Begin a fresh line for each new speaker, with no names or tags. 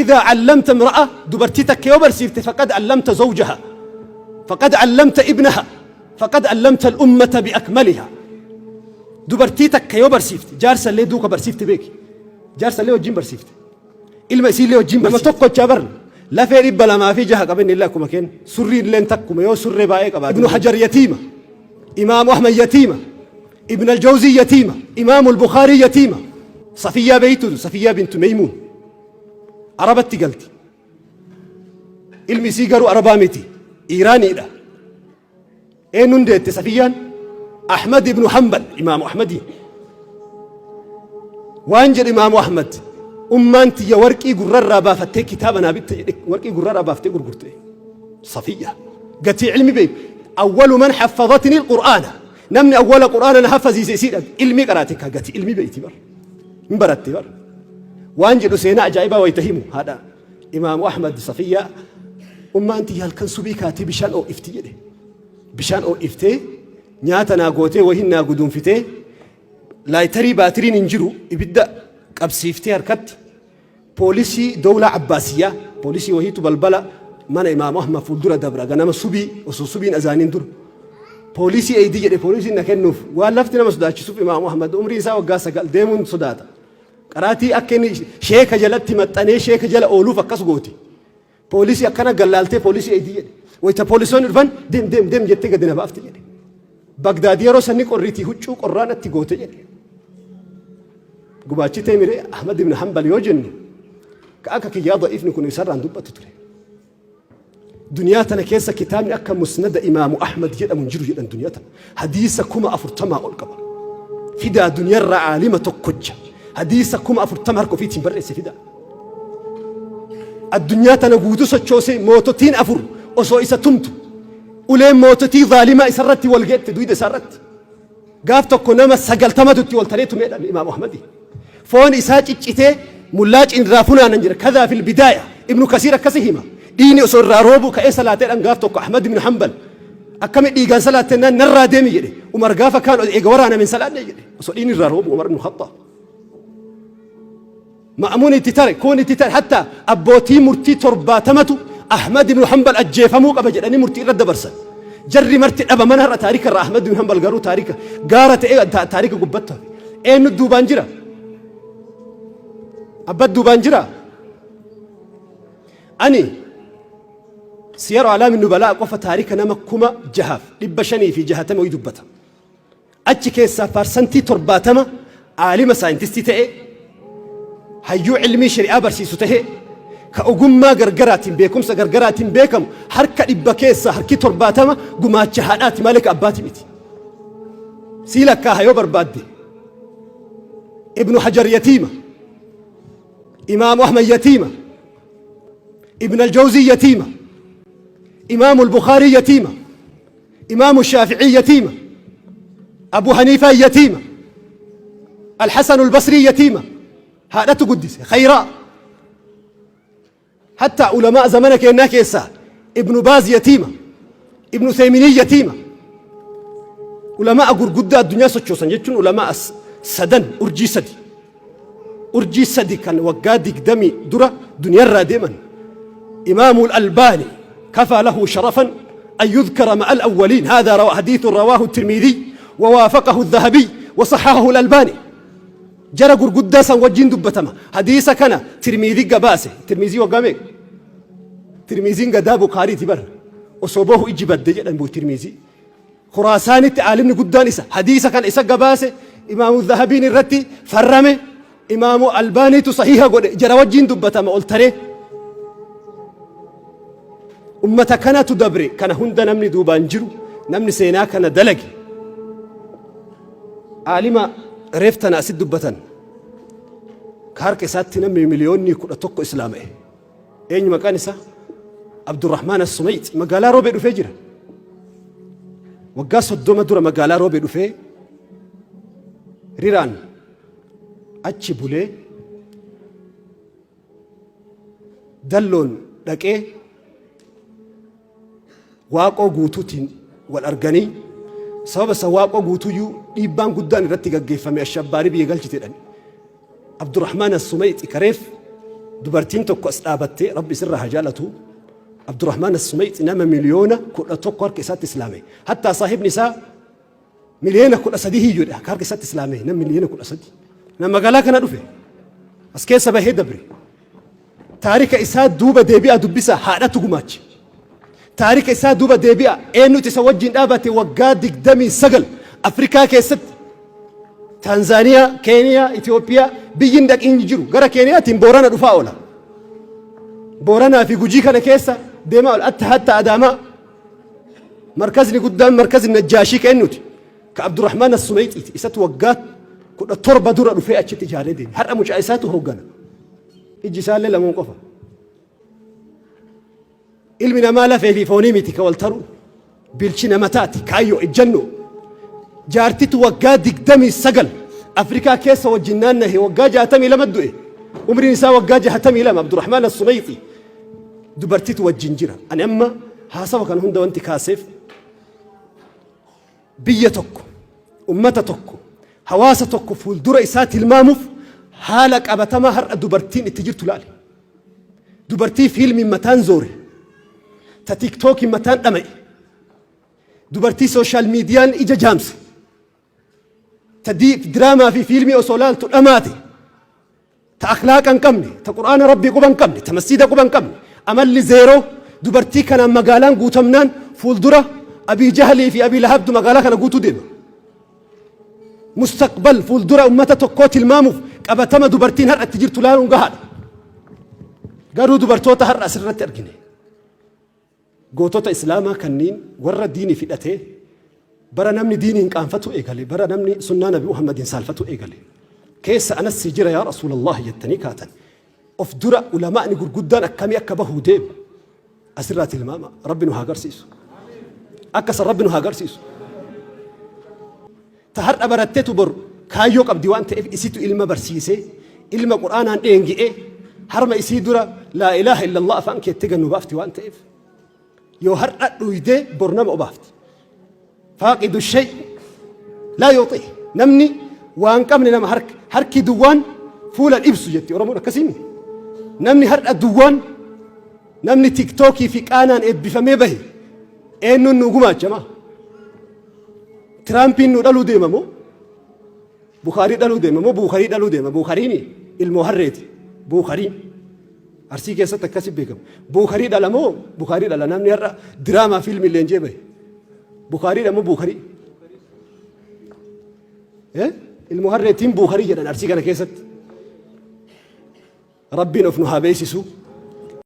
Idhaa allamta imra'a, dubartii takka yoo barsiifte, faqad allamta zawjaha, faqad allamta ibnaha, faqad allamta al-ummata biakmaliha. Dubartii takka yoo barsiifte, jaarsa illee duuka barsiifte beeki. Jaarsa illee wajjin barsiifte. Ilma isii illee wajjin barsiifte. Nama tokkochaa bar lafee 206 qaban illee akkuma kenna. Surrii illeen takkuma yoo surree baay'ee qabaate. Ibnu Hajar yatiima. Imaamu Ahmad yatiima. Ibn al-Jawzii yatiima. Imaamu al-Bukhaarii yatiima. Safiyyaa beeytu, Safiyyaa bintu Meymuun. Arabatti galti. Ilmi isii garuu Arabaa miti. Iiraaniidha. Eenyuun deette Safiyyaan? Ahmad ibnu Hanbal, Imaamu Ahmadii. Waan jedhe Imaamu Ahmad, ummaan tiyya warqii gurrarraa baafattee kitaaba naa bitte jedhe, warqii gurrarraa baaftee gurgurte. Safiyya. Gatii ilmi beeku. Awwalu man haffadatni al-Qur'aana. Namni awwala Qur'aana na haffaziise isiidha. Ilmii qaraate ka gatii ilmii beeyti bar. Hin baratte bar. Waan jedhu seenaa ajaa'ibaa wayita himu haadha Imaamu Ahmad Safiyyaa, ummaan tiyya halkan subii kaatee bishaan oo'ifti jedhe. Bishaan oo'iftee nyaata naa gootee wahin naa guduunfitee, laayitarii baatiriin hin jiru, ibidda qabsiiftee harkatti. Poolisii dowlaa Abbaasiyyaa, poolisii wahiitu balbala mana Imaamu Ahmad fuuldura dabra ganama subii osoo subiin azaaniin dura. Poolisii eeydi jedhe, poolisiin na kennuuf waan lafti nama sodaachisuuf. Imaamu Ahmad umrii isaa waggaa 9 deemuun sodaata. Qaraatii akka inni sheeka jalatti maxxanee sheeka jala ooluuf akkas gooti. Poolisii akkana gallaaltee poolisii eeydi jedhe. Wayita poolisoonni dhufan deem deem deem jettee gadi na baafte jedhe. Bagdaad yeroo sanni qorriitii huccuu qorraa natti goote jedhe. Gumaachitee miree Ahmad ibn Hanbal yoo jennu, ka akka kiyyaa da'iifni kun isarraan dubbatu ture. Duniyaa tana keessa kitaabni akka Musnada Imaamu Ahmad jedhamu hin jiru jedhan duniyaa tana. Hadiisa 40,000 ol qaba. Fidaa duniyarraa aalima tokkocha. Hadiisa 40,000 harka ofiitiin barreesse fidaa. Addunyaa tana guutuu sochoosee, moototiin afur osoo isa tumtu, uleen moototii zaalimaa isarratti wal geette duyda isaarratti. Gaaf tokko nama 90tu itti wal taree tumeedha Imaam Ahmadi. Foon isaa ciccitee mullaacin irraa funaanan jira. Kadaa fil bidaaya. Ibnu Kasiir akkasi hima. Dhiigni osoo irraa roobuu ka'ee salaateedhaan gaaf tokko Ahmad ibn Hanbal. Akkami dhiigaan salaatte naan narraa deemi jedhe. Umar gaafa kaan eega waraaname hin salaanne jedhe. Osoo dhiigni irraa roobu Umar ibn Khattaab. Ma'amuun itti tare, kuun itti tare, hatta abbootii murtii 70tu Ahmad ibn Hanbal ajjeefamuu qaba jedhanii murtii irra dabarsan. Jarri marti dhabaman har'a taarika irraa. Ahmad ibn Hanbal garuu taarika gaara ta'ee taarika gubbatti hafe. Eenyu duubaan jira? Abbat duubaan jira? Ani Siyaru Alaami Nubalaa qofa taarika nama 6,560 wayii dubbata. Achi keessaa paarsantii 70 aalima saayintistii ta'e, hayyuu ilmii shari'aa barsiisu ta'e, ka ogummaa gargaraatiin beekumsa gargaraatiin beekamu, harka 100 keessaa harki 70 gumaacha haadhaati malee ka abbaati miti. Sii lakkaaha yoo barbaadde. Ibnu Hajar yatiima. Imaamu Ahmad yatiima. Ibn al-Jawzii yatiima. Imaamu al-Bukhaarii yatiima. Imaamu Shaafi'ii yatiima. Abu Haniifaa yatiima. Al-Hasan al-Basrii yatiima. Haadhatu guddise. Khayraa. Hatta ulamaa zamana keennaa keessaa Ibnu Baaz yatiima. Ibnu Useyminii yatiima. Ulamaa gurguddaa addunyaa sochoosan jechuun ulamaa sadan urjii sadi. Urjii sadi kan waggaa 20 dura duniyarraa deeman. Imaamul Albaani kafaa lahu sharafan an yudhkara ma'al awwaliin. Haadha hadiithun rawaahu Tirmiidii wawaafaqahu Dhahabii wasahahahu Albaani. Jara gurguddaa san wajjin dubbatama. Hadiisa kana Tirmiidii gabaase. Tirmiizii waggaa meeqa? Tirmiiziin gadaa Bukaariiti bar. Osoo boohu ijji badde jedhan buu Tirmiizii. Khuraasaanitti aalimni guddaan isa. Hadiisa kana isa gabaase, Imaamu Zahabiin irratti farrame, Imaamu Albaaniitu sahiha godhe, jara wajjin dubbatama ol taree. Ummata kanatu dabre, kana hunda namni duubaan jiru, namni seenaa kana dalage. Aalima reef tana asit dubbatan. Ka harka isaatti namni miliyoonni 11 islaama'e. Eenyu maqaan isaa? Abdurrahmaan As-Sumayt magaalaa Roobee dhufee jira. Waggaa 30 dura magaalaa Roobee dhufee riraan achi bulee, dalloon dhaqee Waaqoo Guutuutiin wal arganii, sababa isa Waaqoo Guutuyyuu dhiibbaan guddaan irratti gaggeeffame ashabbaarii biyya galchite jedhan. Abdurrahmaan As-Sumayxi kareef Dubartiin tokko as dhaabattee, Rabbi isirraa haa jaalatu, Abdurrahmaan As-Sumayxi nama 11 miliyoona harka isaatti islaame. Hattaa saahibni isaa 13 miliyoona hiyyuudha harka isaatti islaame, nama 13 miliyoona. Nama magaalaa kana dhufe as keessa bahee dabre. Taarika isaa duuba deebi'a dubbisa, haadhatu gumaache. Taarika isaa duuba deebi'a, eenyutu isa wajjin dhaabate waggaa 29 Afrikaa keessatti? Taanzaaniyaa, Keeniyaa, Itoophiyaa biyyi hin dhaqin jiru. Gara Keeniyaatiin Boorana dhufaa oola. Booranaa fi Gujii kana keessa deemaa oola. Atta hatta Adaamaa. Markazni guddaan, markazni Najjaashii, ka eenyuti? Ka Abdurrahmaan As-Sumayxiiti. Isatu waggaa 17 dura dhufee achitti ijaaree deeme. Har'a mucaa isaatu hooggana. Ijji isaallee lamuun qofa. Ilmi namaa lafee fi foonii miti ka wal taru. Bilchina mataati, kaayyoo, ejjannoo. Jaartitu waggaa 29 Afrikaa keessa wajjin naannahe, waggaa 62 du'e. Umriin isaa waggaa 62, Abdurrahmaan As-Sumayxi. Dubartitu wajjin jira. Ani amma haasawa kana hunda wanti kaaseef, biyya tokko, ummata tokko, hawaasa tokko fuuldura isaa tilmaamuuf haala qabatamaa har'a dubartiin itti jirtu laale. Dubartii fiilmiin mataan zoore, ta TikTokiin mataan dhama'e, dubartii social mediaan ija jaamse, ta diraamaa fi fiilmii osoo laaltu dhamaate, ta akhlaaqa hin qabne, ta Qur'aana Rabbii quba hin qabne, ta masjiida quba hin qabne, amalli zeeroo. Dubartii kanaan magaalaan guutamnaan, fuuldura Abii Jahlii fi Abii Lahabdu magaalaa kana guutuu deema. Mustaqbal, fuuldura ummata tokkoo tilmaamuuf qabatama dubartiin har'a itti jirtu laaluun gahaadha. Garuu dubartoota har'a asirratti argine, gootota Islaamaa kanneen warra diinii fidhatee, bara namni diiniin qaanfatu eegale, bara namni sunnaa Nabi Muhammadin saalfatu eegale keessa, "Anas si jira, yaa Rasuulallah," jettanii kaatan. Of dura ulamaa'ni gurguddaan akkamii akka bahuu deemu asirraa tilmaama. Rabbi nu haa agarsiisu. Akka san Rabbi nu haa agarsiisu. Ta har'a baratteetu bor kaayyoo qabdi waan ta'eef, isitu ilma barsiisee, ilma Qur'aanaan dheengi'ee, harma isii dura "Laa ilaaha illallah" afaan keetti gannu baafti waan ta'eef, yoo har'a dhuydee bor nama obaafti. Faaqidu shay laa yuuxi. Namni waan qabne nama harki duwwaan fuula dhibsu jetti Oromoon, akkasiin. Namni har'a duwwaan, namni TikTokii fi qaanaan eebbifamee bahe, eenyuun nu gumaachama? Tiraampiin nu dhaluu deema moo Bukaarii dhaluu deema moo Buukarii dhaluu deema? Buukariin ilmoo harreeti. Buukariin Arsii keessatti akkasi beekama. Buukarii dhala moo Bukaarii dhala? Namni har'a diraamaa fiilmii leenjee bahe, Bukaariidha moo Buukarii? Ilmoo harreetiin Buukarii jedhan Arsii kana keessatti. Rabbiin of nu haa beeksisu.